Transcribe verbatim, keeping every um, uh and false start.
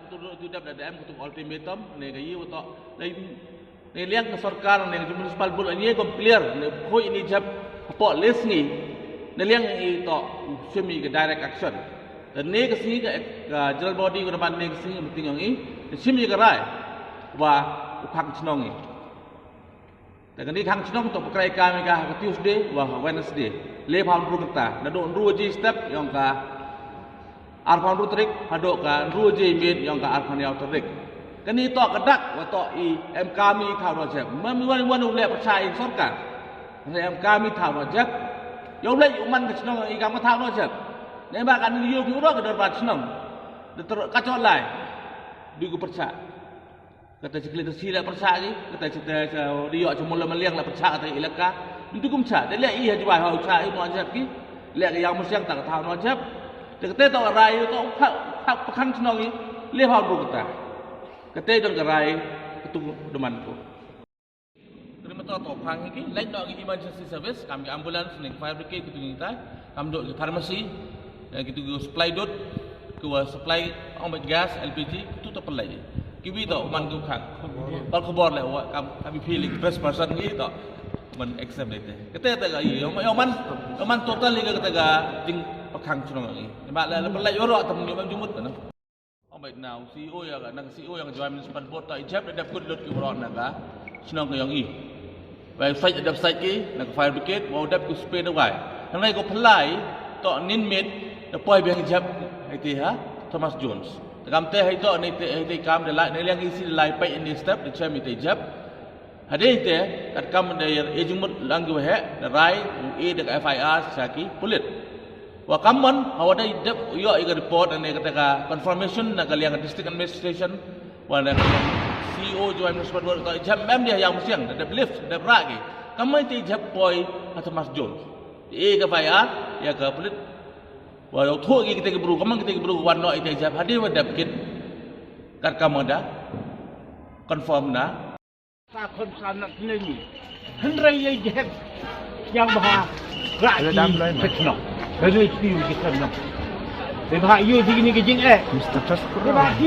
Tu tu dep da em kutu ultimatum ne ka yi uto. Ne liang ka sorkar ne ka municipal board ne kom clear ne khoi ini jap hapoh list ngi. Ne liang i to simi ka direct action. Te ne ka sngi ka, ka general body ka man ne ka sngi meeting yong i. Simi ka rai wa u khang chnong i. Te kani khang chnong to pynkreh kam i ka ha ka Tuesday wa ha Wednesday. Le phaw ynru kynta. Nadooh ynru waje step yong ka arphaw ynru tarik, hadooh ka ynru waje miet yong ka arphaw ynñiaw tarik. Kani to ka dak wa to i em kam i thaw no jep. Mem wan wan u le pyrchah i sorkar. Le em kam i thaw no jep. Yow le u man ka chnong i kam ka thaw no jep. Ne ba kani yow ki uro ka dorbar chnong. Da ter ka chot lai. Di ku pyrchah. Kata chi klik si la pyrchah ki, kata chi te sa di yo chi mula maliang la pyrchah kata ilaka. Ntu kum cha, de le i ha jwai ha u cha i no jep ki. Le ka yang musiang ta ka thaw no jep. Te kata to rai to pha pha pha khang chnong i. Le ha bu kata. Kata don ka rai katu deman ko. Terima to to khang ki, lai no ki emergency service, kam ki ambulance, ning fire brigade, kitu ngi tai. Kam dooh ki pharmacy, eh, kitu ki supply dot, ki wa supply ong bad gas, L P G, kitu to pynlait. Ki wi to man ki u khang. Pal khubor le wa kam, kam i phi le press person ngi to. Man accept le te. Kata te ka i, yo man, yo man total le kata ka jing pakhang chnong ngi. Ba le pynlait yo ro tam ni man jumut na. Ong bad na u C E O ya ka, na ka C E O yong Jowai Municipal Board to i jep da dep kut lut ki bro na ka chnong ka yong i. Wei sait da dep sait ki, na ka fire brigade, wa u dep ki spray da wai. Hangne ko phlai, to nin mit, da poi biang jep, hai te ha, Thomas Jones. Te kam te hai to, ni te, hai te kam da lai, ni liang i si da lai pait in di step, da chem i te jep. Hadei te, kat kam da yar e jingmut lang ki waheh, da rai, u e da ka F I R, sa ki, pulit. Wa kam man, hawa da dep, yo i ka report, ne kata ka confirmation, na ka liang district administration, wa na ka C E O, Jowai Municipal Board, ka jam mem dia yang musiang, da dep lift, da dep rak ki. Kam man te jap poi, ha Thomas Jones. E ka F I R, ya ka pulit. Wa yo thok ki kita ki bru, kam man kita ki bru, wan no i te jap, hadei wa dep kit. Kat kam da, confirm na. Sa khon sa nak tneni. Hynrei ye jehep. Yang bha. Ra ki petno. Hynrei ti ki petno. Be bha yo ti ni ki jing eh. Mister Trust. Be bha